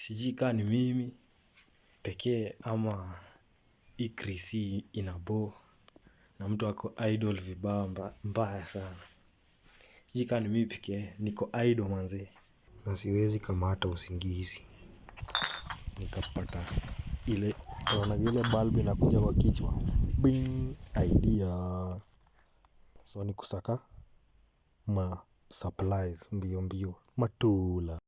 Sijui kaa ni mimi pekee ama hii krisi inabore na mtu ako idle vibaya mbaya sana. Sijui kaa ni mimi pekee niko idle manze. Na siwezi kamata usingizi. Nikapata ile unaona ile bulb inakuja kwa kichwa. Bing, idea. So ni kusaka ma supplies mbio mbio matula.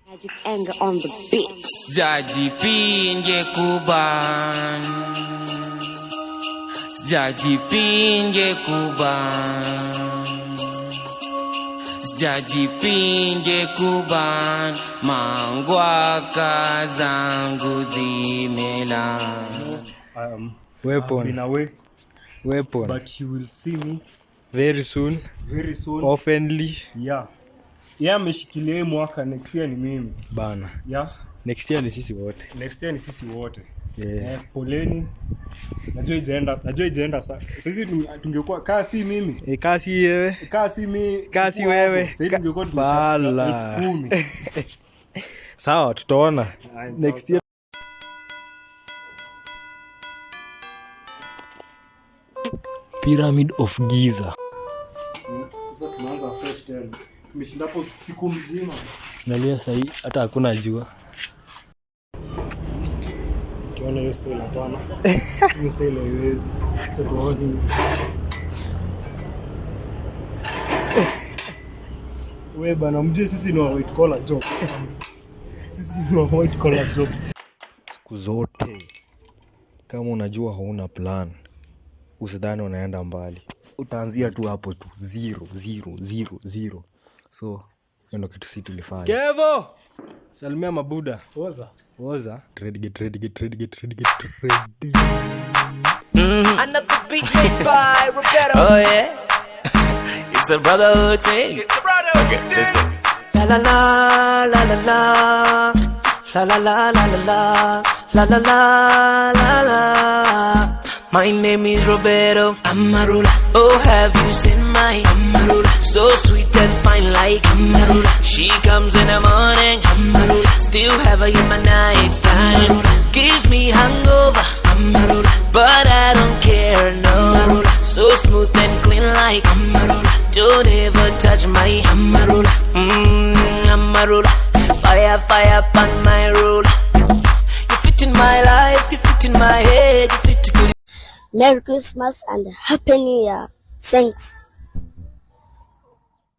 Magic's anger on the beat. Sijajipinge kuban, sijajipinge kuban, sijajipinge kuban, mangwaka zangu zimela. Weapon. I've been away, Weapon. but you will see me Very soon. very soon. Oftenly. Yeah. Yeah, ameshikilia hii mwaka, next year ni mimi. Bana. Yeah. Next year ni sisi wote. Next year ni sisi wote. Yeah. Eh, poleni. Najua ijaenda sisi tungekuwa kaa si mimi. E, kasi wewe. Kaa si mi. Kaa si wewe. Sasa hivi tungekuwa Fala. 10,000. Sawa, tutaona. Aye, Next year. Pyramid of Giza. Sasa tunaanza fresh tena. Tumeshinda hapo siku mzima. Nalia sahii hata hakuna jua. Ukiona hiyo style hapana. Hiyo style haiwezi. Sasa tuone. We bana, mjue sisi ni wa white collar jobs. Sisi ni wa white collar jobs. Siku zote kama unajua hauna plan, usidhani unaenda mbali. Utaanzia tu hapo tu 0 0 0 0. So hiyo ndo kitu si tulifanya. Kevo, salimia mabuda. Oza. Oza. Ready, get ready, get ready, get ready, get ready. Another beat made by Roberto. Oh yeah, it's a brotherhood thing. It's a brotherhood Okay, thing. listen. La la la la la la la la la la la la la la la la. My name is Roberto Amarula. Oh, have you seen my Amarula? So sweet and fine like Amarula. She comes in the morning Amarula. Still have her in my night time. Gives me hangover Amarula. But I don't care, no. Amarula. So smooth and clean like Amarula. Don't ever touch my Amarula. Amarula. Fire, fire upon my ruler. You fit in my life, you fit in my head, you fit good. Merry Christmas and Happy New Year. Thanks.